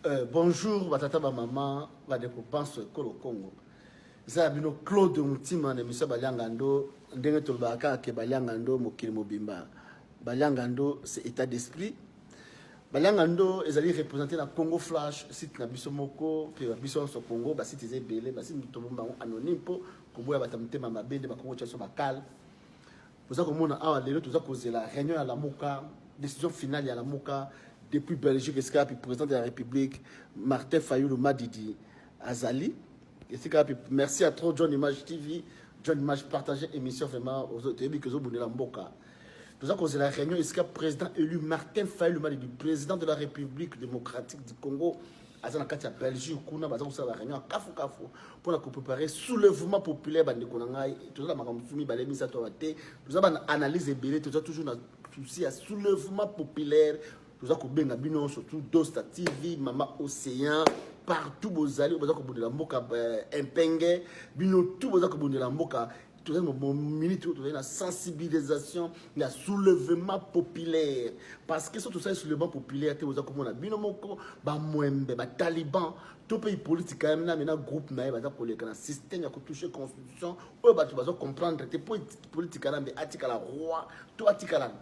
Bonjour batata ba mama bandeko banso ekolo Congo. Eza ya bino Claude Mutima na émission Baliangando, ndenge tolobaka kaka ke Baliangando mokili mobimba. Baliangando, c'est état d'esprit. Baliangando ezali représenté na Congo Flash, site na biso moko pe ba biso nyonso Congo, ba site eza ebele, ba site tobomba yango anonyme mpo koboya bato ya motema mabe nde bakongo tia biso bakale. Boza komona awa lelo toza kozela réunion ya Lamuka, décision finale ya Lamuka depuis Belgique, esika wapi président de la République Martin Fayulu Madidi azali. Esika wapi, merci à trop John Image TV, John Image partager émission vraiment toyebi ke ozobundela mboka. Toza kozela réunion esika président élu Martin Fayulu Madidi, président de la République démocratique du Congo, aza na kati ya Belgique kuna, baza kosala ba réunion ya kafu kafu mpona koprépare soulèvement populaire. Bandeko na ngai, toza na makambo mosusu mibale misato awa te, toza bana analyse ebele, toza toujours na souci ya soulèvement populaire. Toza kobenga bino surtout Dosta TV, Mama Océan, partout bozali baza kobundela mboka, impenge bino tout boza kobundela mboka. Toza na minute oyo tozali na sensibilisation ya soulèvement populaire, parce que so tosali soulèvement populaire te, boza komona bino moko bamwembe bataliban to mpe Hippolyte Kanambe na groupe na ye baza koleka na système ya kotouche constitution oyo bato baza comprendre te, mpo Hippolyte Kanambe atikala roi to atikala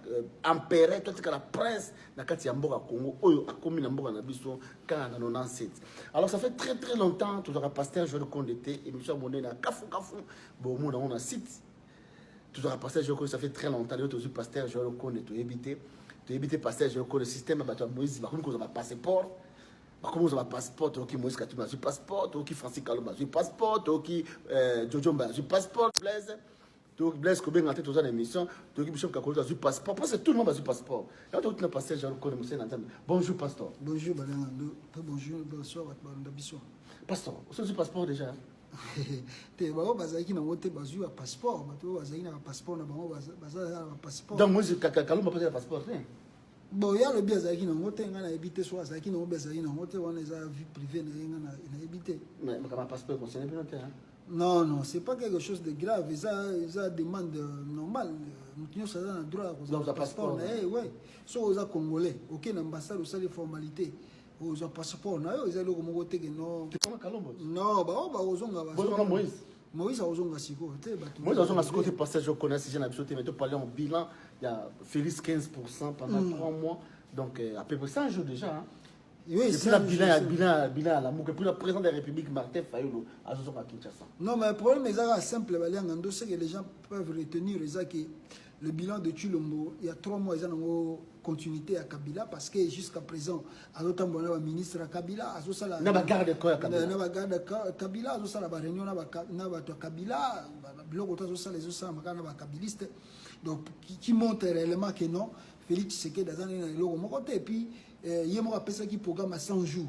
empereur to atikala prince na kati ya mboka Congo oyo akomi na mboka na biso kaka na 97. Alors, ça fait très très longtemps tozwaka pasteur Joel Konde te. Émission ya monene ya kafu kafu, bomona yango na site. Tozwaka pasteur Joel Konde, ça fait très longtemps. Lelo tozwi pasteur Joel Konde. Toyebi te, toyebi te pasteur Joel Konde. Système ya bato ya Moïse, bakomi kozwa bapasseport, bakomi kozwa bapasseport. Toyoki Moïse Katumbi azwi passeport, toyoki Francis Kalombo azwi passeport, toyoki Jojo Mba azwi passeport, Blaise, toyoki Blaise kobenga te, toza na émission, toyoki Bishop Kakolo azwi passeport, parce que tout le monde azwi passeport. Yango tokuti na pasteur Joel Konde, mosali na Nzambe. Bonjour pasteur. Bonjour Balangando, très bonjour, bonsoir bato balanda biso. Pasteur, ozwi passeport déjà? Te, bango bazalaki nango te, bazwi bapasseport. Bato oyo bazalaki na bapasseport na bango baza na bapasseport. Donc Moïse Kalombo apesa passeport te? Bon, ye alobi azalaki nango te. Ngai nayebi te so azalaki nango mpe azalaki nango te. Wana eza vie privée na ye, ngai nayebi te. Mais makambo ya passeport concerne bino te, hein? Non, c'est pas quelque chose de grave. Eza demande normale. Moto nyonso aza na droit ya kozwa passeport na ye. Ouais, soki oza Congolais, oke na ambassade, osali formalité, ozwa passeport na yo. Eza eloko moko te ke non. Non, bao bakozonga. Moïse. Moïse akozonga sikoyo te. Bato Moïse azonga sikoyo te. Pasteur, je connais sujet na biso te, mais toparler en bilan ya Félix, 15% pendant 3 mois, donc à peu près 100 jours déjà, hein. Oui, et puis la bilan, bilan, bilan à la et puis le président de la République Martin Fayulu azozonga Kinshasa. Non, mais le problème est simple, Baliangando, c'est que les gens peuvent retenir eza que le bilan de Tshilombo, il y a 3 mois, ils ont continuité à Kabila, parce que jusqu'à présent, azotambola na baministre ya Kabila, azosala na bagarde corps ya Kabila. Na bagarde Kabila, azosala baréunion na bato ya Kabila, biloko to azosala ezosala kaka na bakabiliste. Donc qui montre réellement que non, Félix Tshisekedi aza nini na eloko moko te. Et puis ye moko apesaki programme ya 100 jours.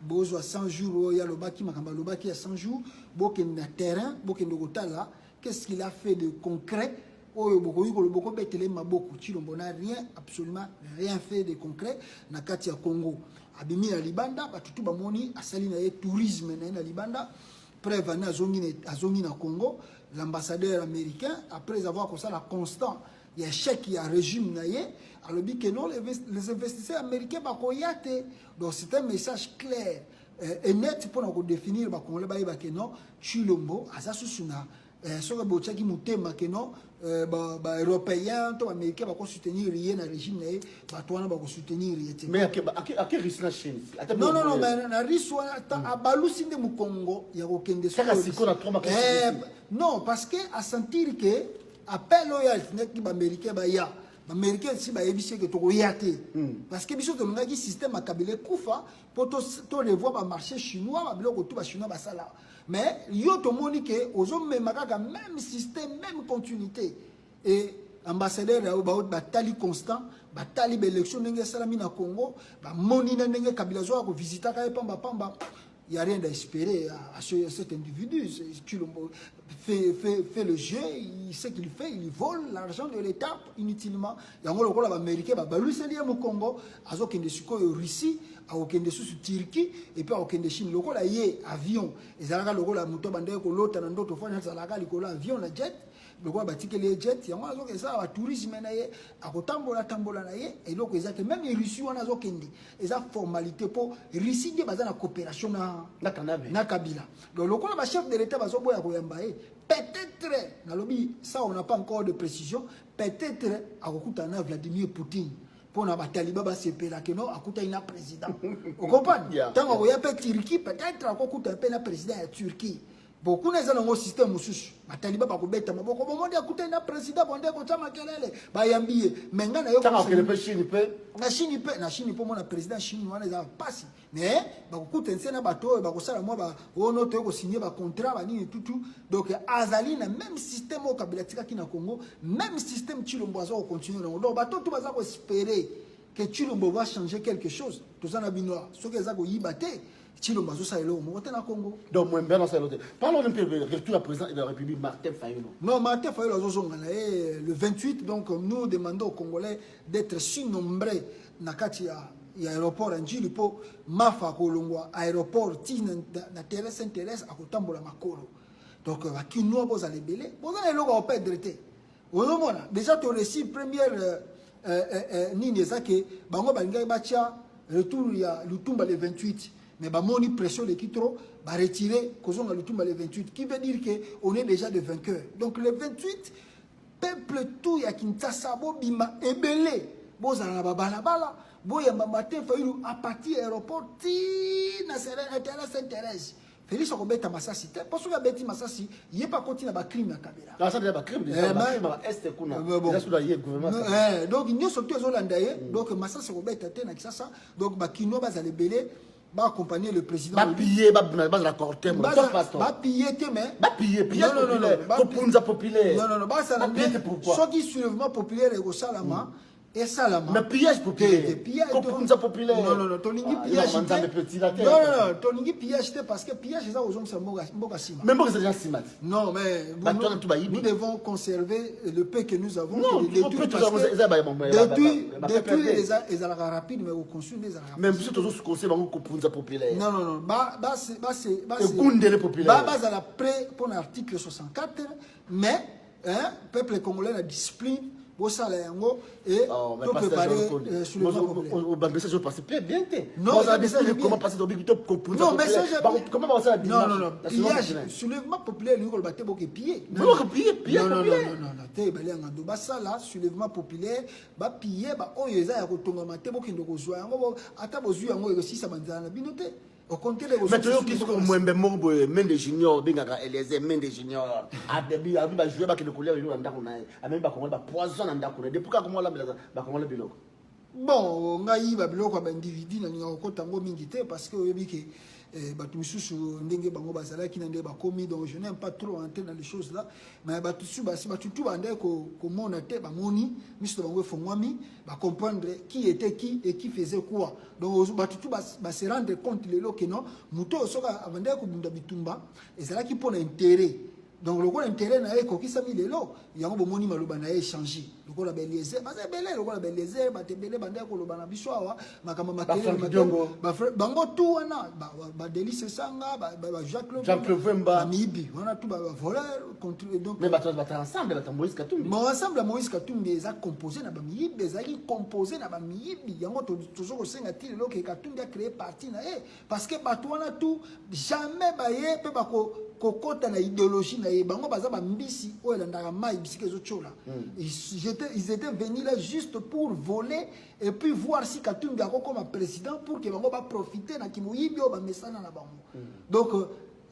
Bozwa 100 jours oyo alobaki, makambo alobaki ya 100 jours, bokende na terrain, bokende kotala qu'est-ce qu'il a fait de concret oyo bokoki koloba bokobetele maboko. Tshilombo n'a rien, absolument rien fait de concret na kati ya Congo. Abimi na libanda, bato tu bamoni asali na ye tourisme na ye na libanda. Preuve ane azongi na Congo, l'ambassadeur américain, après avoir kosala constat ya échec ya régime na ye, alobi que non, les investisseurs américains bakoya te. Donc c'est un message clair et net mpona kodéfinir Bacongolais bayeba ke non, Tshilombo aza susu na soki botiaki motema ke non, baeuropéen to baaméricain bakosoutenir ye na régime na ye, bato wana bakosoutenir ye te. Mais ake Russie na Chine. Non, non, non, mais na Russie wana abalusi nde mokongo ya kokende. Non, parce que asentir ke appel oyo altinaki baaméricain baya, baaméricain si bayebisi eke tokoya te, parce que biso tolingaki système ya Kabila ekufa mpo to revoir bamarché chinois, babiloko tu bachinois basala. Mais yo tomoni ke ozomema kaka même système, même continuité. Et ambassadeur oyo batali constant, batali baélection ndenge esalami na Congo, bamoni na ndenge Kabila azwaka kovisitaka ye pambapamba. Il n'y a rien à espérer à cet individu. Tshilombo fait le jeu, il sait qu'il fait, il vole l'argent de l'État inutilement. Yango lokola ba Américain babaluseli ye mokongo, azokende sikoyo Russie, akokende susu Turquie et puis akokende Chine. Lokola ye avion ezalaka lokola moto abandaki kolota na ndoto, fani azalaka likolo avion na jet. Lokola batikeli ye jet yango, azokende esala batourisme na ye, akotambola tambola na ye. Eloko eza te. Même Russie wana azokende, eza formalité, mpo Russie nde baza na coopération na na Kabila. Donc lokola bachef de l'État bazoboya koyamba ye, peut-être, nalobi ça, on n'a pas encore de précision, peut-être akokutana na Vladimir Poutine mpona bataliba basepela que non, akutani na président. Ocomprendre? Ntango akoya mpe Turquie, peut-être akokuta mpe na président ya Turquie. Bon, kuna eza nango système mosusu. Bataliba bakobeta maboko, bomondi akutani na président, bonde kotya makelele, bayambi ye. Mais ngai na yo, na Chine mpe, na Chine mpo mona président Chine wana eza mpasi. Mais bakokuta nse na bato oyo bakosala mwa ono, toye kosigner bacontrat, banini tutu. Donc azali na même système oyo Kabila atikaki na Congo, même système Tshilombo aza kocontinue nango. Donc bato tu baza koespérer que Tshilombo va changer quelque chose, toza na bino. Soki eza koyiba te, Tshilombo azosala eloko moko te na Congo. Donc mwembe azosala eloko te. Parlons un peu de retour à président de la République Martin Fayulu. Non, Martin Fayulu azozonga na ye le 28. Donc nous demandons aux Congolais d'être si nombreux na kati ya aéroport ya Njili, mpo Mafa akolongwa aéroport ti na terrain Saint Thérèse, akotambola makolo. Donc Bakinois, bozala ebele, boza na eloko ya koperdre te. Ozomona déjà toréussi première nini eza ke bango balingaki batya retour ya Lutumba le 28, mais bamoni pression eleki trop, baretire kozonga Lutumba le 28, qui veut dire que on est déjà des vainqueurs. Donc le 28, peuple tout ya Kinshasa, bobima ebele, bozala na babalabala, boyamba Martin Fayulu à partir aéroport ti na terrain Saint Thérèse. Félix akobeta masasi te, mpo soki abeti masasi, ye mpe akoti na bacrime ya Kabila. Donc nyonso to ezolanda ye. Donc masasi akobeta te na Kisasa. Donc Bakinois bazala ebele, baaccompagner le président. Bapille, bazala cortège. Bapille te, mais bapille, pillage populaire, kopunza populaire. Non, non, non, basala soki soulèvement populaire ekosalama, esalama. Mais pillage populaire, kopunza populaire. Non, non, non, tolingi pillage te. Non, non, non, tolingi pillage te, parce que pillage eza kozongisa mboka nsima. Mais mboka eza déjà nsima. Non, mais nous devons conserver le peu que nous avons. Non, détruire, détruire ezalaka rapide, mais koconstruire nde ezalaka. Mais biso tozoconseille bango kopunza populaire. Non, non, non, ekundele populaire. Bazala prêt mpona article 64, mais hein, peuple congolais na discipline, bosala yango et to préparer soulèvement. Message passe bien te. Non, comment passer non, message comment passer? Non, non, non, pillage, soulèvement populaire elingi koloba te boke piller. Piller, piller. Non, non, non, non, te. Balianga ndo basala soulèvement populaire, bapiller baoyo eza ya kotongama te, bokende kozwa yango. Ata bozwi yango, ekosisa banzala na bino te. Mais toyoki soki mwembe moko boye, Mende Junior, obengaka Eliezer Mende Junior, abi bajoueur bakende kolia biloko na ndako na ye, amemi Bakongole bapoison na ndako na ye. Depuis kaka mo alambelaka Bakongole biloko. Bon, ngai babiloko ya baindividu nalingaka kokota yango mingi te, parce que oyebi ke bato misusu ndenge bango bazalaki na ndenge bakomi. Donc je n'aime pas trop entrer dans les choses là. Mais bato su basi, bato tu bandaki komona te, bamoni miso na bango efongwami, bacomprendre qui était qui et qui faisait quoi. Donc bato tu base rendre compte lelo ke non, moto oyo soki abandaki kobunda bitumba, ezalaki mpona intérêt. Donc lokola intérêt na ye ekokisami lelo, yango bomoni maloba na ye échange. Lokola baeliezer baza ebele, lokola baeliezer, bato ebele bandaki koloba na biso awa makambo makelele, bango tu wana, baDelly Sesanga, Jacques Vemba, bamiyibi wana tu, bavoleur. Donc mais bato bato ensemble, bato Moïse Katumbi. Bon, ensemble ya Moïse Katumbi eza composé na bamiyibi, ezalaki composé na bamiyibi. Yango tozo kosenga ti lelo ke Katumbi acréé parti na ye, parce que bato wana tu jamais baye mpe bakokota na idéologie na ye. Bango baza bambisi oyo elandaka mai bisika ezotyola. Ils étaient venus là juste pour voler et puis voir si Katumbi akokoma président, pour que bango baprofite na kimoyibi oyo bamesana na bango. Donc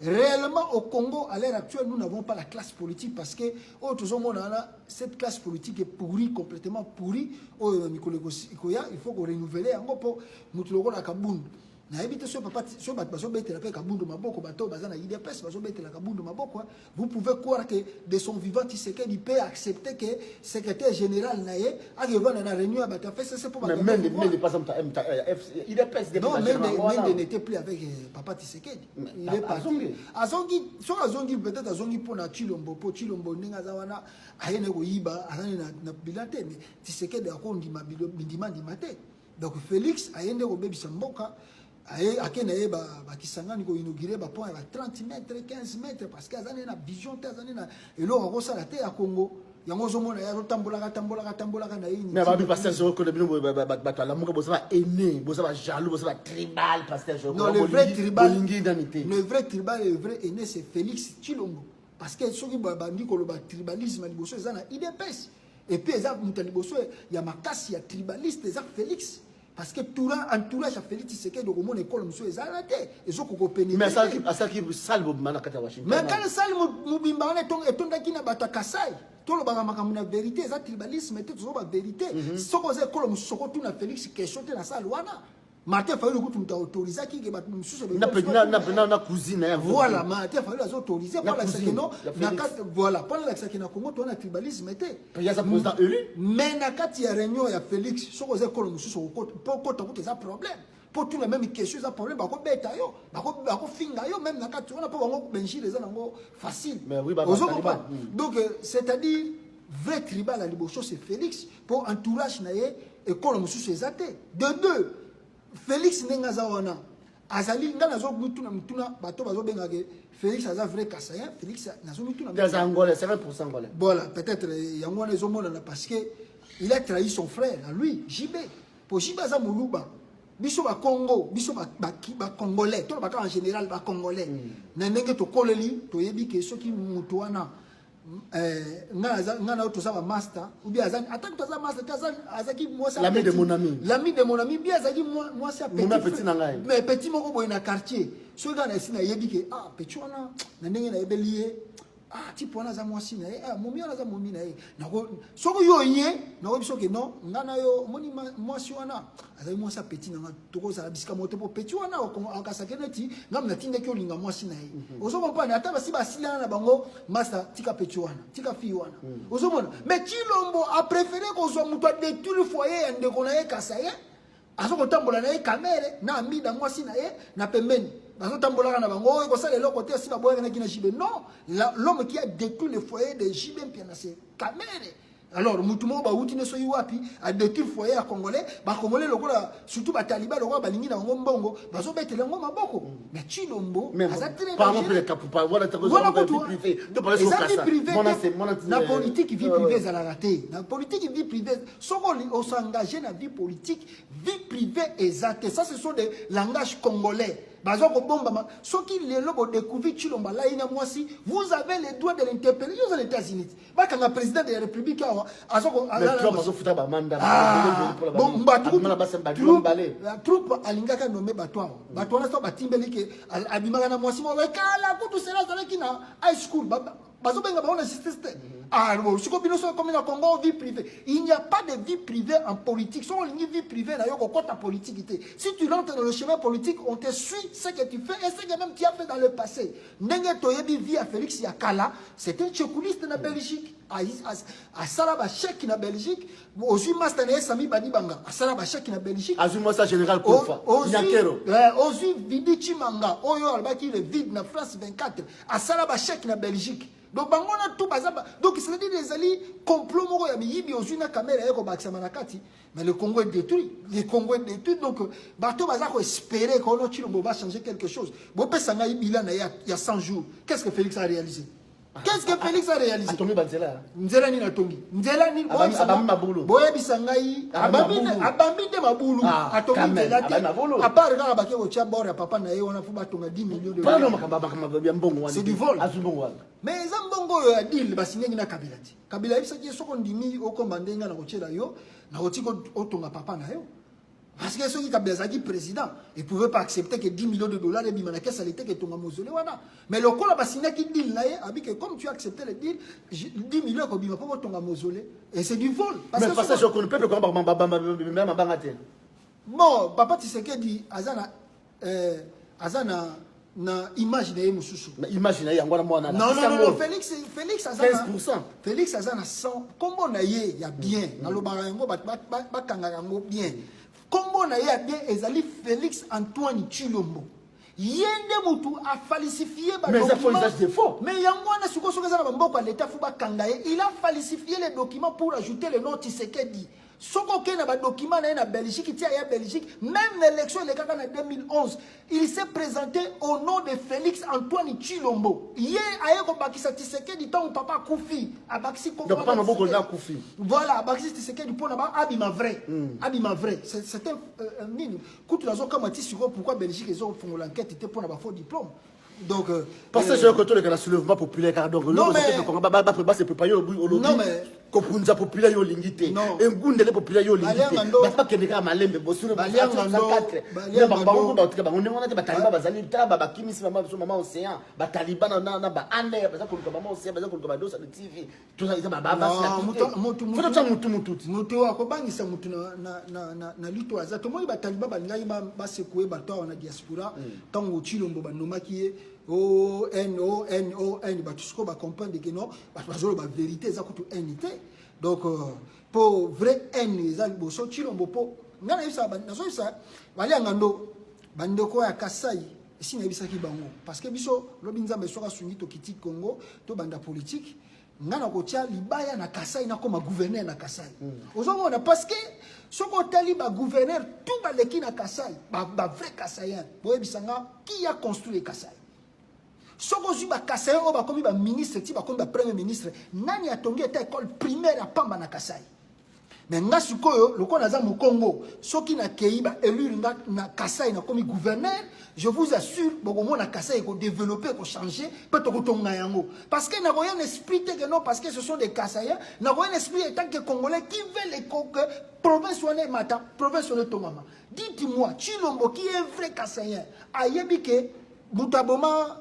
réellement, au Congo, à l'heure actuelle, nous n'avons pas la classe politique, parce que oh, cette classe politique est pourrie, complètement pourrie. Oh, il faut qu'on renouvelle yango po mutu lokola Kabund. Nayebi te so papa so bato bazobetela mpe Kabundu maboko, bato baza na UDPS bazobetela Kabundu maboko. Vous pouvez croire que de son vivant Tshisekedi peut accepter que secrétaire général na ye akevanda na réunion ya bato ya FCC mpo? Mende, Mende, par exemple, UDPS. Non, Mende, Mende n'était plus avec papa Tshisekedi. Il est parti, azongi. Soki azongi, peut-être azongi mpona Tshilombo, mpo Tshilombo ndenge aza wana, ayene koyiba, azali na bilan te. Mais Tshisekedi akondima bindima ndima te. Donc Félix aye nde kobebisa mboka. Aye ake na ye bakisangani koinaugure bapont ya ba 30 mètres, 15 mètres, parce que aza nde na vision te, aza nde na eloko akosala te ya Congo. Yango ozomona ye azotambolaka, tambolaka, tambolaka na ye. Mais babi, pasteur Joko, bino bato alamuka, boza ba aîné, boza ba jaloux, boza ba tribal, pasteur Joko. Non, le vrai tribal, bolingi nani te. Le vrai tribal et le vrai aîné, c'est Félix Tshilombo, parce que soki bandi koloba tribalisme ya liboso, eza na UDPS. Et puis eza moto ya liboso ya makasi ya tribaliste, eza Félix, parce que toura entourage ya Félix Tshisekedi, okomona ekolo mosusu ezala te, ezokoka opénétrer. Mais asalaki salle bobima na kati ya Washington. Mais kala salle mobimba wana etondaki na bato ya Kasai. Tolobaka makambo na vérité, eza tribalisme te, tozoba vérité. Soki oza ekolo mosusu, okotuna Félix question te na salle wana. Martin Fayulu kutu moto autorisaki ke bato mosusu na cousine. Ya voilà, Martin Fayulu aza autorisé mpo alakisaki no na kati, voilà, mpo alakisaki na Congo toza na tribalisme te. Aza président élu. Mais na kati ya réunion ya Félix, soki oza ekolo mosusu, mpo okota kutu eza problème, mpo tuna même question eza problème, bakobeta yo, bakofinga yo même na kati wana, mpo bango benjile eza nango facile. Ozo comprendre? Donc c'est-à-dire, vrai tribal ya liboso, c'est Félix, mpo entourage na ye, ekolo mosusu eza te. De deux, Félix ndenge aza wana, azali, ngai nazomituna mituna, bato bazobengaka Félix aza vrai Kasaïen. Félix, nazomituna. Aza Angolais, 50 Angolais. Voilà, peut-être yango wana ezomonana, parce que il a trahi son frère à lui, JB, po JB aza Moluba. Biso Bakongo, biso Bacongolais, tolobaka en général Bacongolais, na ndenge tokoleli, toyebi ke soki moto wana, nga na yo toza bamaster, ou bien ata toza master te, azalaki mwasi L'ami de mon ami. L'ami de mon ami, bien, azalaki mwasi ya petit na ngai. Mais petit moko boye na quartier, soki kaka na esi nayebi ke, ah, petit wana, na ndenge nayebeli ye, ah, type wana aza mwasi na ye, ah, momi wana aza momi na ye, soki yo ye, nakoyebi soki non, nga na yo omoni mwasi wana azali mwasi ya petit na nga, tokozala bisika moko te, mpo petit wana akasaki neti ngam natindaki olinga mwasi na ye. Ozo comprendre? Ata basi basilana na bango, master, tika petit wana, tika fille wana. Ozomona? Mais Tshilombo apréféré kozwa moto adétruire foyer ya ndeko na ye Kasaye, aza kotambola na ye Kamerhe na Amida, mwasi na ye na pembeni, bazotambolaka na bango, oyo kosala eloko te, asi baboyakanaki na JB. Non, l'homme qui a détruit le foyer de JB Mpiana, c'est Kamerhe. Alors mutu moko bawuti ne soki wapi, adétruire foyer ya Congolais. Bacongolais lokola, surtout bataliba, lokola balingi na bango mbongo, bazobetela yango maboko. Mais Tshilombo aza très Eza vie privée. Na politique, vie privée ezalaka te. Na politique, vie privée, soki osengage na vie politique, vie privée eza te. Ça, ce sont des langages congolais baza kobombama. Soki lelo bodécouvrir Tshilombo alai na mwasi, vous avez le droit de l'interpeller. Yo oza na États-Unis, bakanga président de la République awa. Aza Trump alingaka nommer bato awa, bato wana so batimbeli ke abimaka na mwasi moko kala kutu, sela azalaki na high school, bazobenga bango na justice te. Ah bon, siko bino soki komi na Congo, vie privée, il n'y a pas de vie privée en politique. Soki olingi vie privée na yo, kokota politique te. Si tu rentres dans le chemin politique, on te suit, ce que tu fais et ce que même tu as fait dans le passé. Ndenge toyebi vie ya Félix ya kala, c'était un chekuliste na Belgique, asala bachèque na Belgique. Ozwi master na ye Sami Badibanga, asala bachèque na Belgique. Azwi mwasi général Kofa. Nyakero. Ozwi Vidi Chimanga oyo alobaki le vide na France 24, asala bachèque na Belgique. Donc bango na tout baza, donc c'est-à-dire ezali complot moko ya miyibi. Ozwi na Kamerhe ye kobakisama na kati. Mais le Congo est détruit, le Congo est détruit. Donc bato baza koespérer kono Tshilombo va changer quelque chose. Bopesa ngai bilan na ye ya 100 jours. Qu'est-ce que Félix a réalisé? Qu'est-ce que Félix a réalisé? Atongi banzela. Nzela nini atongi? Nzela nini? Abambi mabulu. Boyebisa ngai. Abambi nde mabulu? Atongi nzela te, à part kaka bake kotia bord ya papa na ye wana, fo batonga 10 millions de Pardon, makambo ya mbongo wana. C'est du vol. Azwi mbongo wana. Mais eza mbongo oyo ya deal basignaki na Kabila te. Kabila ayebisaki ye, soki ondimi okoma ndenge na kotiela yo, nakotika otonga papa na yo. Parce que soki Kabila azalaki président, il pouvait pas accepter que 10 millions de dollars ebima na caisse ya l'État etonga mausolée wana. Mais lokola basignaki deal na ye, abi que comme tu as accepté le deal, 10 millions ekobima mpo botonga mausolée. Et c'est du vol. Parce mais que je connais peuple mabanga te. Bon, papa Tshisekedi aza na image na ye mosusu. Na image na ye, yango wana mwana. Non, non, non, Félix, Félix aza 15. Félix aza na 100 kombo na ye ya bien. Nalobaka yango, bato bakangaka yango bien. Kombo na ye ya bien ezali Félix Antoine Tshilombo. Ye nde motu afalsifié. Mais yango wana sikoyo, soki eza na bamboka ya leta, fo bakanga ye. Il a falsifié les documents pour ajouter le nom Tshisekedi. Soki okei na badocument na ye na Belgique, ti aya Belgique, même na élection elekaka na 2011, il s'est présenté au nom de Félix Antoine Tshilombo. Ye aye kobakisa Tshisekedi ntango papa akufi, abakisi Donc papa maboko nde akufi. Voilà, abakisi Tshisekedi mpona ba abima vrai. Abima vrai. C'est un nini kutu nazokamwa ti sikoyo pourquoi Belgique ezofongola enquête te mpona bafaux diplôme. Donc Parce que je toleka na soulèvement populaire kaka. Donc Non, mais- base préparé olobi Non, mais- kopunza populaire yo olingi te, Non. engundele populaire yo olingi te. Balianga ndo- Bato bakende kaka malembe. Balianga ndo- balianga Bango ndo- batika bango ndenge wana te. Bataliba bazali tala, bakimisi mama biso, mama Océan. Bataliba na baANR baza koluka mama Océan, baza koluka badosa de TV. Toza Non, totya mutu mutu ti. Moto akobangisa motu na lito aza. Tomoni bataliba balingaki basekue bato awa na diaspora. Ntango Tshilombo banomaki ye o n o n o n, bato sikoyo bacomprendre ke non, bato bazoloba vérité, eza kutu n te. Donc po vrai n eza liboso Tshilombo. Mpo ngai nayebisa, nazoyebisa balianga ndo bandeko ya Kasai, esi nayebisaki bango, parce que biso lobi Nzambe soki asungi, tokiti Congo, tobanda politique, nga na kotia libaya na Kasai, nakoma gouverneur na Kasai. Ozomona, parce que soki otali bagouverneur tout baleki na Kasai, bavrai kasaïen, boyebisa nga qui a construit le Kasai? Soki ozwi bakasaïen oyo bakomi baministre ti bakomi bapremier ministre, nani atongi ata école primaire ya pamba na Kasai? Mais nga sikoyo, lokola naza mokongo, soki nakei, baélire nga na Kasai, nakomi gouverneur, je vous assure, bokomona Kasai ekodéveloppe, ekochange mpe tokotonga yango, parce que nakoya na esprit te que non, parce que ce sont des Kasaïens. Nakoya na esprit en tant que Congolais qui veut les que province wana emata, province wana etongama. Dites-moi, Tshilombo qui est un vrai Kasaïen, ayebi ke moto aboma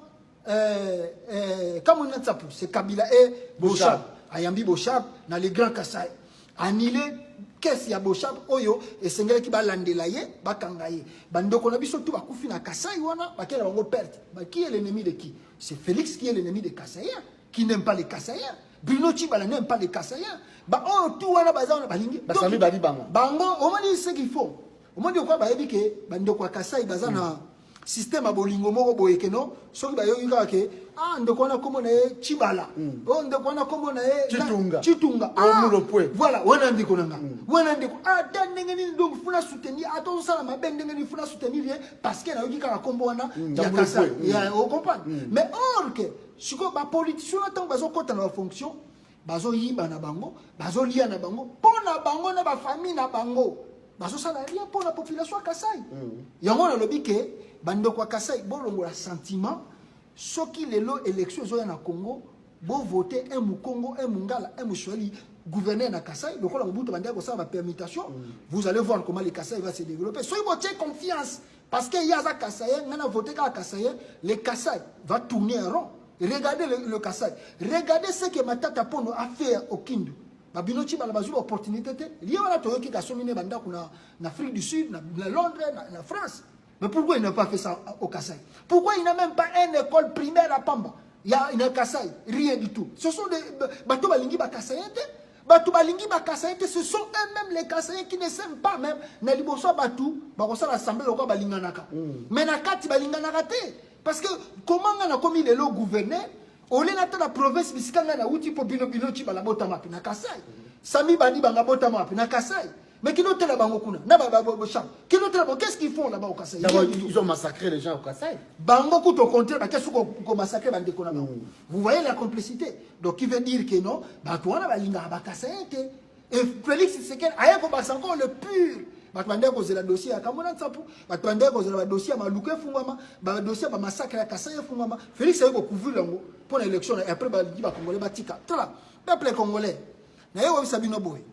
Kamwina Nsapu, c'est Kabila et Boshab. Ayambi Boshab na le Grand Kasai, annulé kese ya Boshab oyo esengelaki balandela ye, bakanga ye. Bandeko na biso tu bakufi na Kasai wana, bakela bango perte. Ba, qui est l'ennemi de qui? C'est Félix qui est l'ennemi des Kasaïens, qui n'aime pas les Kasaïens. Bruno Tshibala n'aime pas les Kasaïens. Ba oyo tu wana baza wana balingi Basami bali bango. Bango omoni ce qu'il faut, omoni okwa bayebi ke bandeko ya Kasai baza na système ya bolingo moko boye ke non, soki bayoki kaka ke ah, ndeko wana kombo na ye Tshibala, o ndeko wana kombo na ye Chitunga. Chitunga. O Mulopwe. Voilà, wana ndeko na nga, wana ndeko ata ndenge nini, donc funa soutenir, ata ozosala mabe ndenge nini, funa soutenir ye, parce que nayoki kaka kombo wana ya ya Kasai. Mulopwe. Ya ocomprendre. Mais or ke sikoyo bapoliticien wana, ntango bazokɔta na bafonction, bazoyiba na bango, bazolia na bango mpo na bango na bafamille na bango, bazosala rien mpo na population ya Kasai. Yango nalobi ke bandeko ya Kasai, bolongola sentiment. Soki lelo élection ezoya na Congo, bovote un Mukongo, un Mungala, un Muswahili gouverneur na Kasai, lokola Mobutu bandaki kosala bapermutation. Vous allez voir comment le Kasai va se développer. Soki botie confiance parce que ye aza Kasaïen, ngai na vote kaka Kasaïen, le Kasai va tourner en rond. Regardez le Kasai, regardez ce que Matata Pono a fait au Kindu. Babino Tshibala bazwi baopportunité te. Ye wana toyoki kasomi ne bandako na Afrique du Sud, na Londres, na France. Mais pourquoi il n'a pas fait ça au Kasaï? Pourquoi il n'a même pas une école primaire à Pamba? Il y a une Kasaï, rien du tout. Ce sont des bato balingi ba Kasaïen te. Bato balingi ba Kasaïen te, ce sont eux-mêmes les Kasaïens qui ne s'aiment pas même. Na liboso ya bato bakosala assemblée lokola balinganaka. Mais na kati balinganaka te. Parce que comment nga nakomi lelo gouverneur, ole nata na province bisika nga nauti, mpo bino Tshibala botama mpe na Kasai. Sami bandi banga botama mpe na Kasai. Mais qui notela bango kuna na ba ba ba champ, qui notela bango, qu'est-ce qu'ils font là-bas au Kasai? D'abord, Rien du tout. ils ont massacré les gens au Kasaï. Bango kutu, au contraire, bakesi komassacre bandeko na bango. Vous voyez la complicité? Donc qui veut dire que non, bato wana balingaka bakasaye te. Et Félix Tshisekedi aye kobakisa encore le pur. Bato bandeki kozela dossier ya Kamwina Nsapu, bato bandeki kozela badossier ya Maluku efungwama, badossier ya bamassacre ya Kasai efungwama. Félix aye kocouvrir yango mpo na élection na après. Balingi bacongolais batika. Tala, peuple congolais, naye koyebisa bino boye: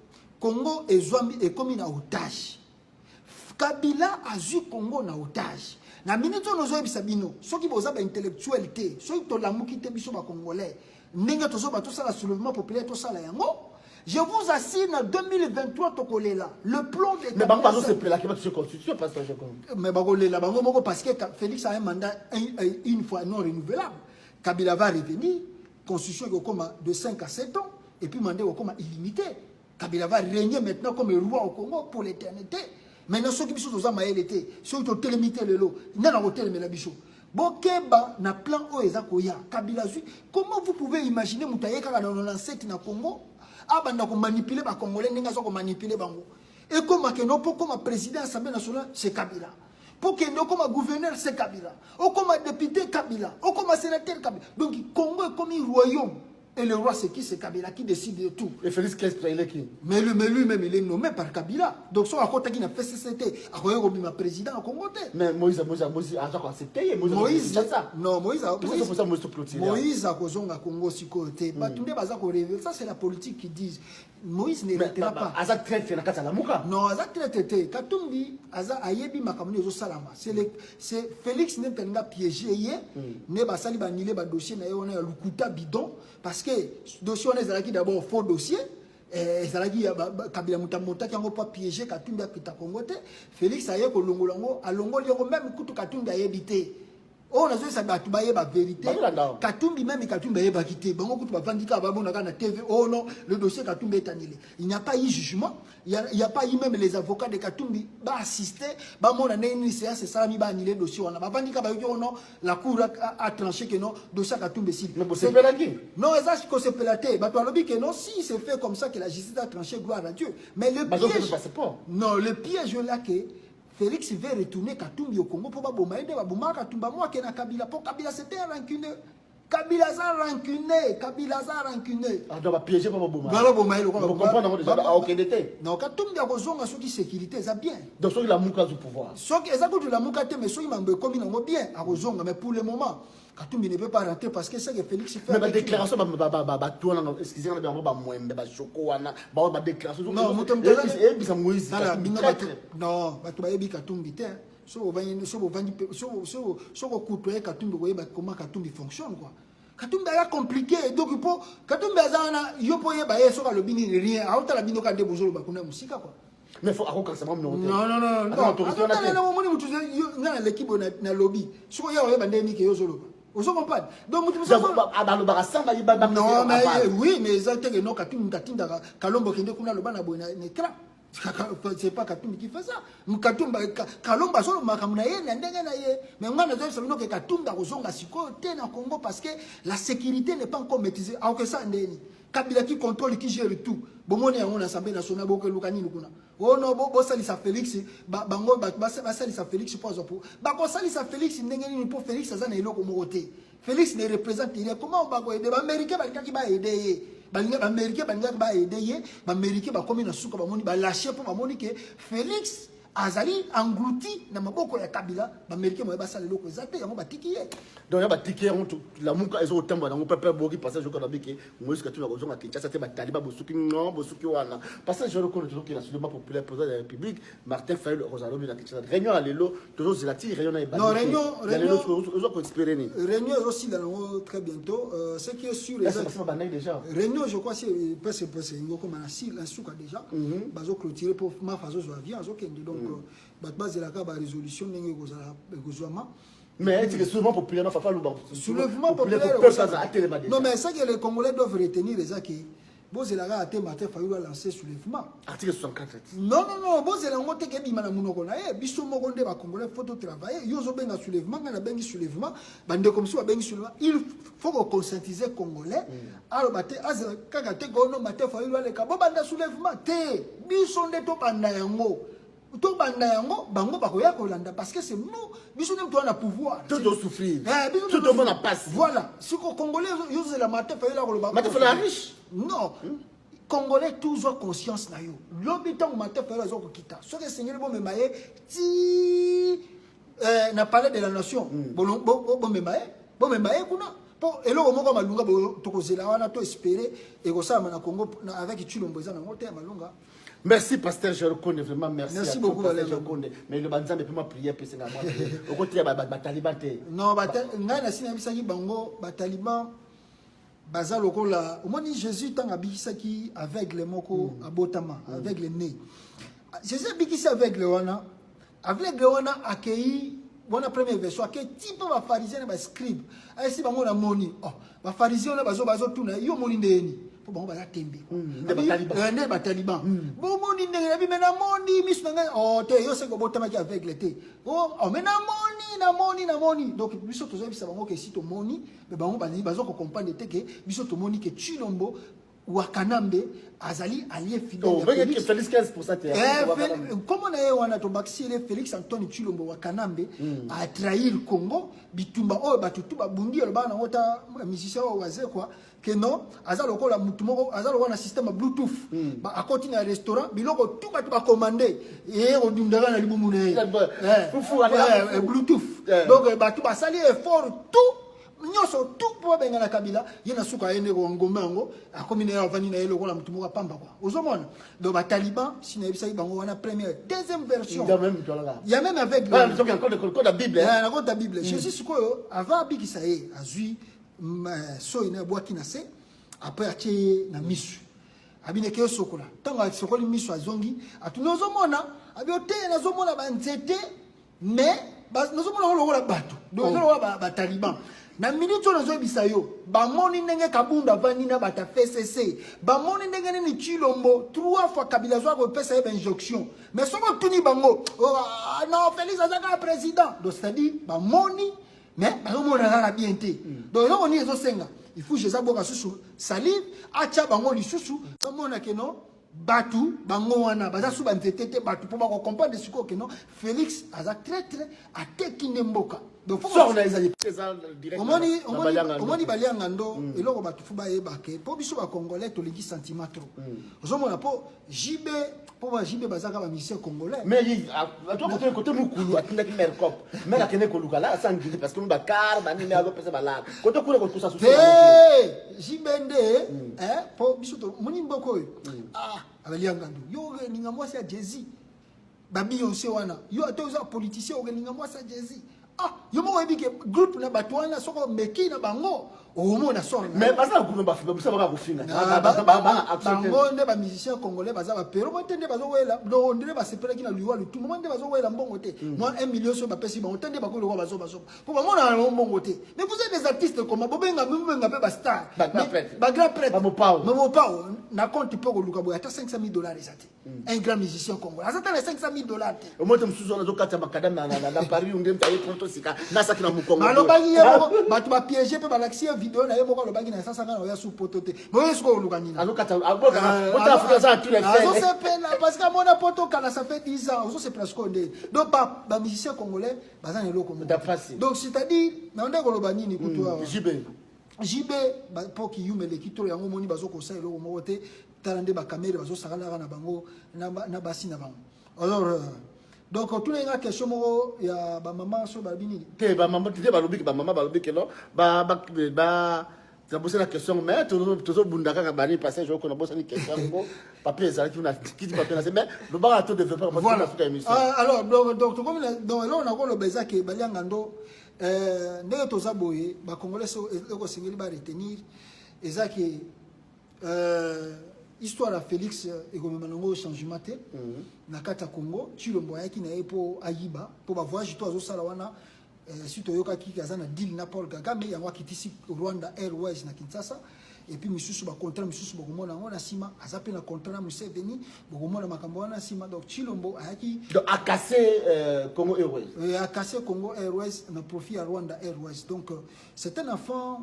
Congo ezwami, ekomi na otage. Kabila azwi Congo na otage. Na minute oyo nozoyebisa bino, soki boza baintellectuel te, soki tolamuki te, biso bacongolais, ndenge tozoba, tosala soulèvement populaire, tosala yango, je vous assure, na 2023 tokolela le plomb de Mais bango Kabila. bazosepelaki batushe constitution, pasteur Jacob. Mais bakolela bango moko, parce que Félix a un mandat une fois non renouvelable. Kabila va revenir. Constitution ekokoma de 5 à 7 ans et puis mandat ekokoma illimité. Kabila va régner maintenant comme roi au Congo pour l'éternité. Maintenant, soki biso toza mayele te, soki totelemi te lelo, nde na kotelemela biso. Bokeba na plan oyo eza koya. Kabila zwi. Comment vous pouvez imaginer moto aye kaka na 97 na Congo, abanda komanipuler bacongolais ndenge aza komanipuler bango? Ekoma ke no, mpo koma président Assemblée nationale, c'est Kabila. Mpo kende okoma gouverneur, c'est Kabila. Okoma député, Kabila. Okoma sénateur, Kabila. Donc Congo ekomi royaume. Et le roi, c'est qui? C'est Kabila qui décide de tout. Et Félix Qu'est-ce il est qui? Mais lui-même, il est nommé par Kabila. Donc, son akotaki na FCCT, akoki kobima président au Congo te. Mais Moïse a accepté. Moïse, Moïse, ça. Non, Moïse, Moïse, ça, Moïse, clôturer. Moïse akozonga Congo sikoyo te. Bato nde baza korêver. Ça, c'est la politique qui disent. Moïse ne rentrera pas. Aza traître na kati ya Lamuka. Non, aza traître te. Katumbi aza ayebi makambo nde ezosalama. C'est Félix nde mpenga piégé ye, nde basali banile ba dossier na ye wana ya lukuta bidon, parce que dossier wana ezalaki d'abord faux dossier. Ezalaki ya Kabila moto amotaki yango mpo apiéger Katumbi akita Kongo te. Félix aye kolongola yango, alongoli yango, même kutu Katumbi ayebi te. Oyo nazoyesa bato bayeba vérité. Bazolanda awa. Katumbi, même Katumbi ayebaki te. Bango kutu bavandi kaka, bamonaka na TV: oh non, le dossier Katumbi est annulé. Il n'y a pas eu jugement, il y a pas eu même les avocats de Katumbi baassiste, bamona ndenge nini séance esalami, baannulé dossier wana. Bavandi kaka, bayoki: oh non, la cour a tranché que non, dossier ya Katumbi esili. Mais bosepelaki? Non, eza kosepela te. Bato balobi que non, si c'est fait comme ça que la justice a tranché, gloire à Dieu. Mais le Bazopesa piège passeport. Non, le piège là, que Félix veut retourner Katumbi au Congo pour baboma ye nde babomaka Katumbi amwake na Kabila, mpo Kabila, c'était un rancuneux. Kabila aza rancuneux, Kabila aza rancuneux. Ah, donc bapiéger mpo baboma. Baloboma ye lokola Comprendre yango déjà, aokende te. Non, Katumbi akozonga soki sécurité eza bien. Donc soki Lamuka azwi pouvoir. Soki eza kutu Lamuka te, mais soki mambo ekomi nango bien, akozonga. Mais pour le moment, Katumbi ne peut pas rentrer parce que c'est que Félix fait Mais avec lui. badéclaration, bato wana, excuse nga, bango bamwembe bashoko wana, bao badéclaration Non, moto eyebisa Moïse Tala, Katumbi bino traître. bato, non, bato bayebi Katumbi te. So bovandi so kokutoye Katumbi, koyeba comment Katumbi fonctionne quoi. Katumbi aza compliqué. Donc mpo Katumbi aza wana, yo mpo oyeba ye soki alobi nini, rien. Aotala bino kaka nde bozoloba kuna mosika quoi. Mais faut akokangisa mwa minoko te. Non, non, non. Aza autorité wana te. Non, omoni mutu, nga naleki boye nalobi, soki oya oyeba ndenge nini ke yo ozoloba, ozo comprendre. Donc mutu mosusu Balobaka sans bayiba. Non, mais oui, mais eza teke non. Katumbi mutu atindaka Kalombo kende kuna aloba na boye na écran. C'est pas Katumbi qui fait ça. Katumbi, Kalombo azoloba makambo na ye na ndenge na ye. Mais nga nazoyebisa bino ke Katumbi akozonga sikoyo te na Congo parce que la sécurité n'est pas encore maîtrisée. Akokesa ndeni Kabila qui contrôle, qui gère tout? Bomoni yango na Assemblée nationale, bokeluka nini kuna? Oh non, bosalisa Félix, bango bato basalisa Félix mpo azwa po bakosalisa Félix ndenge nini? Mpo Félix aza na eloko moko te. Félix ne représente rien. Comment bakoaider? Baaméricain balingaki baaider ye, baaméricain balingaki baaider ye. Baaméricain bakomi na suka, bamoni balâcher mpo bamoni ke Félix azali englouti na maboko ya Kabila. Baaméricain moye basala eloko eza te, yango batiki ye. Donc ya batiki yango, Lamuka ezokotambola nango pepe boki. Passage okana bike Moïse Katumbi akozonga Kinshasa te. Bataliba bosuki non, bosuki wana. Passage oyo kono tozokenda soulèvement populaire, président de la République Martin Fayulu akozala lobi na Kinshasa. Réunion ya lelo, tozozela ti réunion na Non, ebandi. Oza koespérer nini? Réunion ezosila nango très bientôt. Ce qui est sûr, eza bandaki déjà. Réunion, je crois, c'est presque presque ngokoma na sila suka déjà. Bazoclôturer mpo mafa azozwa avion, azokende. Donc bato bazelaka barésolution ndenge ekozala, ekozwama. Mais est-ce que soulèvement populaire non, fafa luba? Soulèvement populaire. Peuple aza atelema déjà. Non, mais ce que les Congolais doivent retenir eza ke bozelaka ate Martin Fayulu alancer soulèvement. Article 64. Non, non, non, bozela yango te ke ebima na monoko na ye. Biso moko nde bacongolais faut totravailler. Yo ozobenga soulèvement, ngai nabengi soulèvement, bandeko mosusu babengi soulèvement. Il faut koconscientiser Congolais. Aloba te, azela kaka te kono Martin Fayulu aleka, bobanda soulèvement te. Biso nde tobanda yango, tobanda yango, bango bakoya kolanda, parce que c'est nous, biso nde toza na pouvoir. To tosouffrir. Eh, biso To tomona pasi. Voilà, siko Congolais, yozela Martin Fayulu akoloba. Martin Fayulu riche. Non, Congolais, tozwa conscience na yo. Lobi ntango Martin Fayulu aza kokita, soki esengeli bomema ye ti na Palais de la Nation, bomema ye, bomema ye kuna, mpo eloko moko ya malunga tokozela wana, to espérer ekosalama na Congo avec Tshilombo, eza nango te ya malunga. Merci, pasteur Jean Konde, vraiment merci. Merci à toi, beaucoup, pasteur Valérie. Jean Konde. Mais le banzambe pe ma prière pe senga moi. Okotia ba ba taliban te. Non, ngai nasi nayebisaki bango, bataliban baza lokola, omoni Jésus ntango abikisaki aveugle moko, abotama aveugle né. Jésus abikisi aveugle wana, aveugle wana akei wana, première version, akei ti mpo bafarisien na bascribe, ayesi bango namoni. Oh, bafarisien wana bazotuna: yo omoni ndeni? Mpo bango baza tembe. Nde bataliban. Eh, nde bataliban. Bomoni ndenge nabi? Me namoni miso na ngai. Oh te, yo seke obotamaki aveugle te. Oh, mais namoni, namoni, namoni. Donc biso tozoyebisa bango ke si tomoni, me bango balingi baza kocomprendre te ke biso tomoni ke Tshilombo Wakanambe azali allié fidèle Oh, ya benge Félix. Félix 15% te. Eh, kombo na ye wana tobakisi ele Félix Antoine Tshilombo Wakanambe atrahir Congo. Bitumba oyo bato tu babundi, alobaka nango ta musicien oyo Wazekwa ke non, aza lokola mutu moko aza lokola na système ya Bluetooth. Akoti na restaurant, biloko tu bato bacommande ye kodundaka na libumu na ye. Fufu, ale- Bluetooth. Donc bato basali effort tout nyonso tout mpo babengana Kabila. Ye na suka aye nde ngombe yango, akomi na ye, avandi na ye lokola motu moko apamba kua. Ozomona, donc bataliban si nayebisaki bango wana première, deuxième version. Ndio même tolaka. Ya même avec Voilà, donc encore le la Bible, hein. Na kota Bible, Jésus sikoyo avant abikisa ye, azwi soi na abwaki na se, après atie ye na misu, abineke ye sokola. Ntango asokoli miso, azongi, atuni: "Ozomona?" Abi ote: "Nazomona banzete, mais nazomona ngo lokola bato." Donc eza lokola bataliban. Na minute oyo nazoyebisa yo, bamoni ndenge Kabunda avandi na bato ya FCC, bamoni ndenge nini Tshilombo trois fois Kabila azwaka kopesa ye bainjonction. Mais soki otuni bango: "Oh, ah, non, Félix aza kaka président." Donc c'est-à-dire bamoni, mais bazomona kaka bien te. Donc eloko nini ezosenga? Il faut Jésus aboka susu salive, atya bango lisusu, bamona ke non, bato bango wana baza su banzete te, bato mpo bakocomprendre sikoyo ke non, Félix aza traître, ateki nde mboka. Donc Sort na ezali eza direct. Omoni na balianga ndo. Omoni balianga ndo, eloko bato faut bayeba ke mpo biso bacongolais tolingi sentiment trop. Ozomona, mpo JB, mpo ba JB bazaka bamusicien congolais. Mais toi, côté mukulu atindaki mercop, mais akende koluka la asangili parce que bakar banini azopesa balala côté kuna kokusa susu. Te, JB nde mpo biso moni mboka oyo, ah, abalianga ndo, yo okelinga mwasi ya Jay-Z, babeyonce wana, yo ata oza politicien, okelinga mwasi ya Jay-Z? Ah, yo moko oyebi ke groupe na bato wana, soki omeki na bango, okomona sort na Mais yo. baza na groupe, bafinga biso, baka kofinga. Na bango nde bamusicien congolais baza bapero mo te, nde bazowela. Donc ndenge basepelaki na liwa lutumba mo, nde bazowela mbongo te. Mwa 1 million soki bapesi bango te, nde bakoki lokola bazobazoba mpo bamonaka nango mbongo te. Mais vous êtes des artistes, comment bobenga, bobenga mpe bastar? Ba grand prêtre. Bagrand prêtre. Bamopao. Bamopao na compte mpo koluka boye ata 500 000 $ eza te. Un grand musicien congolais aza ta na 500 000 $ te. Omoto mosusu wana azokata makadam na Paris, nde mutu aye poto sika nasaki na mokongo. Alobaki ye moko, bato bapiége mpe balakisi ye video na ye moko, alobaki na esasanga na oya su poto te. Mais oyo sikoyo oluka nini? Azokata bota Afrika aza na tout les fait. Azosepela parce que amona poto kala, ça fait 10 ans, ozosepela sikoyo nde. Donc bamusicien congolais baza na eloko moko. Dapasi. Donc c'est-à-dire na nde koloba nini kutu awa? JB. JB, mpo kiyuma eleki tolo yango, omoni bazokosala eloko moko te. Tala nde bakamere bazosakalaka na bango na basi na bango. Alors donc otuna nga question moko ya bamama so balobi nini? Te, bamama te, balobi ke bamama balobi ke no ba nabosani question, mais tozobunda kaka bani passage oko. Nabosani question yango, papier ezalaki na kiti, papier na se, mais lobaka to développe. Voilà. Suka émission. Ah, alors donc tokomi donc eloko nakoloba eza ke balianga ndo, ndenge toza boye, bacongolais, so eloko esengeli baretenir eza ke histoire ya Félix ekomema nango changement te na kati ya Congo. Tshilombo ayaki na ye mpo ayiba, mpo bavoyage to azosala wana, si toyokaki ke aza na deal na Paul Kagame, yango akitisi Rwanda Airways na Kinshasa. Et puis misusu bacontrat misusu bokomona yango na nsima. Aza mpe na contrat na Museveni, bokomona makambo wana na nsima. Donc Tshilombo ayaki Donc akase Congo Airways. Akase Congo Airways na profit ya Rwanda Airways. Donc c'est un enfant.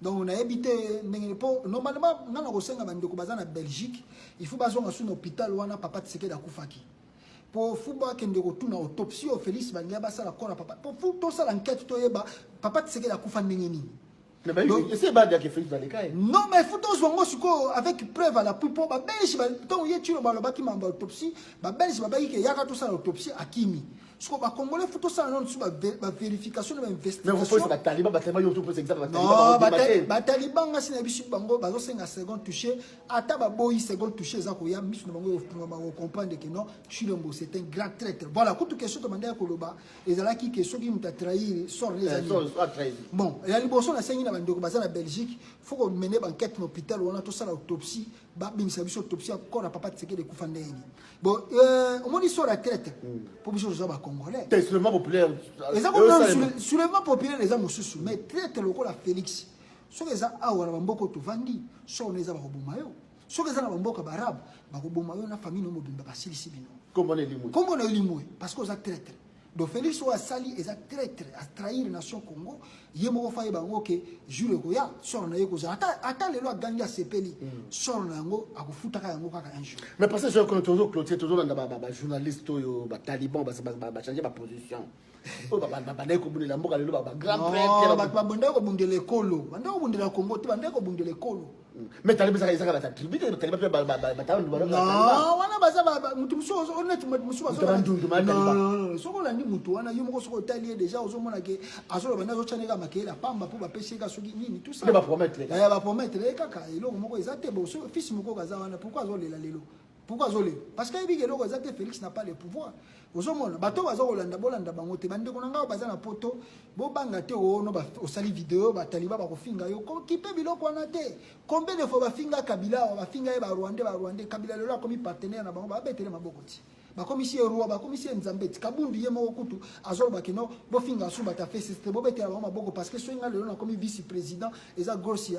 Donc nayebi te ndenge mpo normalement nga na kosenga bandeko baza na Belgique, il faut bazonga su na hôpital wana papa Tshisekedi akufaki, po faut bakende kotuna autopsie oyo Félix balingi basala kona papa, po faut tosala enquête, toyeba papa Tshisekedi akufa ndenge nini. Mais ese badiaki Félix baleka ye. Non, mais faut tozwa yango sikoyo avec preuve à l'appui, mpo babelge, ntango ye Tshilo balobaki mambo ya autopsie, babelge babaki ke yaka tosala autopsie, akimi. Sikoyo bacongolais, faut tosala nano so bavérification na Mais vous bainvestigation. posez bataliban, bataliban yo to pose exemple. Non. Bataliban Bataliban, nga si na biso bango bazosenga seconde touché, ata baboyi seconde touché, eza koya miso na bango, bakocomprendre ke non, Tshilombo c'est un grand traître. Voilà. Kutu question tobanda ya koloba ezalaki ke soki moto atrahir, sort eza nini? Bon, ya liboso, nasengi na bandeko baza na Belgique, faut komene baenquête na hôpital wana, tosala autopsie, babimisa biso autopsie encore na papa Tshisekedi ekufa ndenge nini. Bon, omoni sort ya traître, mpo biso toza bacongolais. Te, soulèvement populaire. Eza komona soulèvement populaire eza mosusu, mais traître lokola Félix, soki eza awa na bamboka oyo tovandi, sort wana eza bakoboma yo. Soki eza na bamboka baarabe, bakoboma yo na famille no mobimba, basilisi bino. Kombo na elimwe. Kombo na elimwe parce que oza traître. Donc Félix oyo asali eza traître, atrahir nation Congo. Ye moko fa yeba yango ke jour ekoya, sort na ye kozala, ata lelo agangi, asepeli, sort na yango akofutaka yango kaka un jour. Mais parce que je tozo clôturer, tozolanda bajournaliste oyo bataliban bachange baposition, oyo bandaki kobundela mboka, lelo bagrand prêtre. Bato babandaki kobundela ekolo, bandaki kobundela Congo te, bandaki kobundela ekolo. Mais taliban ezaka bata tribu te, taliban mpe. Non, wana baza mutu mosusu, honnête, mutu mosusu. Soki olandi mutu wana, yo moko soki otali ye déjà, ozomona ke azoloba nde azotya kaka makeyela pamba mpo bapesi ye ka soki nini, tout ça. Bapromettre. Ye kaka eloko moko eza te. Bon, fils moko aza wana, pourquoi azolela lelo? Pourquoi azolela? Parce que ayebi ke eloko eza te. Félix n'a pas le pouvoir. Ozomona bato baza kolanda, bolanda bango te. Bandeko na ngai baza na Poto, bobanga te. Ono osali video, bataliba bakofinga yo, kipe biloko wana te. Combien de fois bafinga Kabila awa? Bafinga ye Barwandais, Barwandais. Kabila lelo akomi partenaire na bango, babetele maboko ti bakomisi ye roi, bakomisi ye Nzambe. Ti Kabundu ye moko kutu azoloba keno bofinga su bato ya FCC te, bobetela bango maboko, parce que soki nga lelo nakomi vice président, eza grâce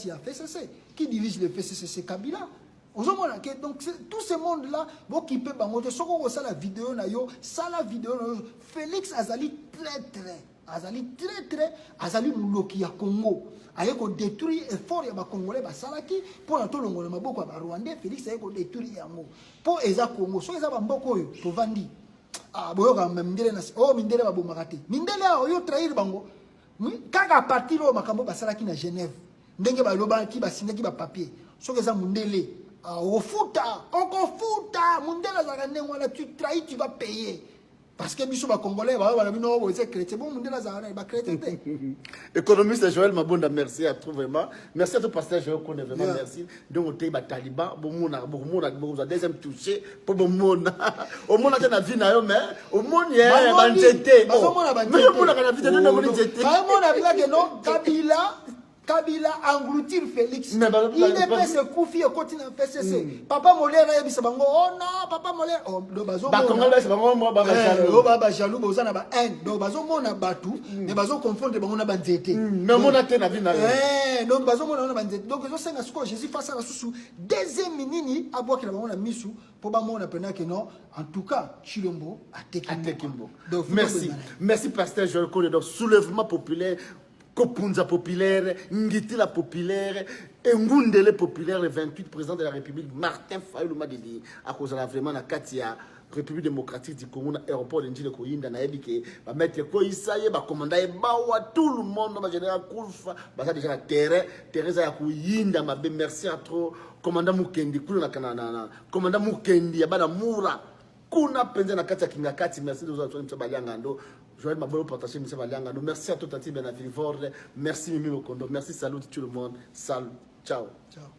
ya FCC. Qui dirige le FCC? C'est Kabila. Ozomona ke donc tout ce monde là, bokipe bango te. Soki okosala video na yo, sala video na yo. Félix azali traître, azali traître, azali moloki ya Congo. Aye kodétruire effort ya Bacongolais basalaki mpona tolongola maboko ya Barwandais. Félix aye kodétruire yango, mpo eza Congo. Soki eza bamboka oyo tovandi, ah, boyoka mindele na oyo, mindele babomaka te. Mindele awa oyo trahir bango kaka à partir oyo makambo basalaki na Genève, ndenge balobaki, basindaki bapapier. Soki eza mundele, okofuta, okofuta. Mundele azalaka ndenge wana: tu trahis, tu vas payer. Parce que biso Bacongolais bayo bana bino boye chrétien, bon, mundele azalaka na bachrétien te. Économiste Joël Mabonda, merci à toi vraiment. Merci à toi, pasteur Joël Kone, vraiment. Merci. Donc otei bataliban, bomona, bomona, bokozwa deuxième touché mpo bomona, omona te na vie na yo, mais omoni banzete. Bazomona. Mais omonaka na vie te, nde omoni nzete. Bazomona bilake no Kabila, Kabila engloutir Félix. UDPS ekufi, ekoti na FCC. Papa Molière ayebisa bango: oh non, papa Molière, oh, donc bazomona bajaloux, boza na bahaine. Donc bazomona bato, mais bazoconfondre bango na banzete. Mais omona te na vie na yo. Donc bazomona bango na banzete. Donc ezosenga sikoyo Jésus face ala susu deuxième nini, abwakela bango na misu mpo bamona mpena ke non, en tout cas Chilombo ateki. Mboka. Merci, merci pasteur Joël Kone. Donc soulèvement populaire, kopunza populaire, ngitila populaire, engundele populaire, le 28, président de la République Martin Fayulu Madidi akozala vraiment na kati ya République démocratique du Congo, na aéroport de Ndjili. Koyinda, nayebi ke bamaître koyisa ye, bakomanda ye bawa, tout le monde, bagénéral Kulfa baza déjà na terrain. Terrain eza ya koyinda mabe. Merci à trop, commandant Mukendi kuna na commandant Mukendi ya bana Mura kuna mpenza na kati ya Kinga Kati. Merci biso baliangando. Joël Mabolo, partager Missa Baliangando. Merci à toi, Tati Benaville. Merci Mimi Mokondo. Merci, salut tout le monde. Salut. Ciao. Ciao.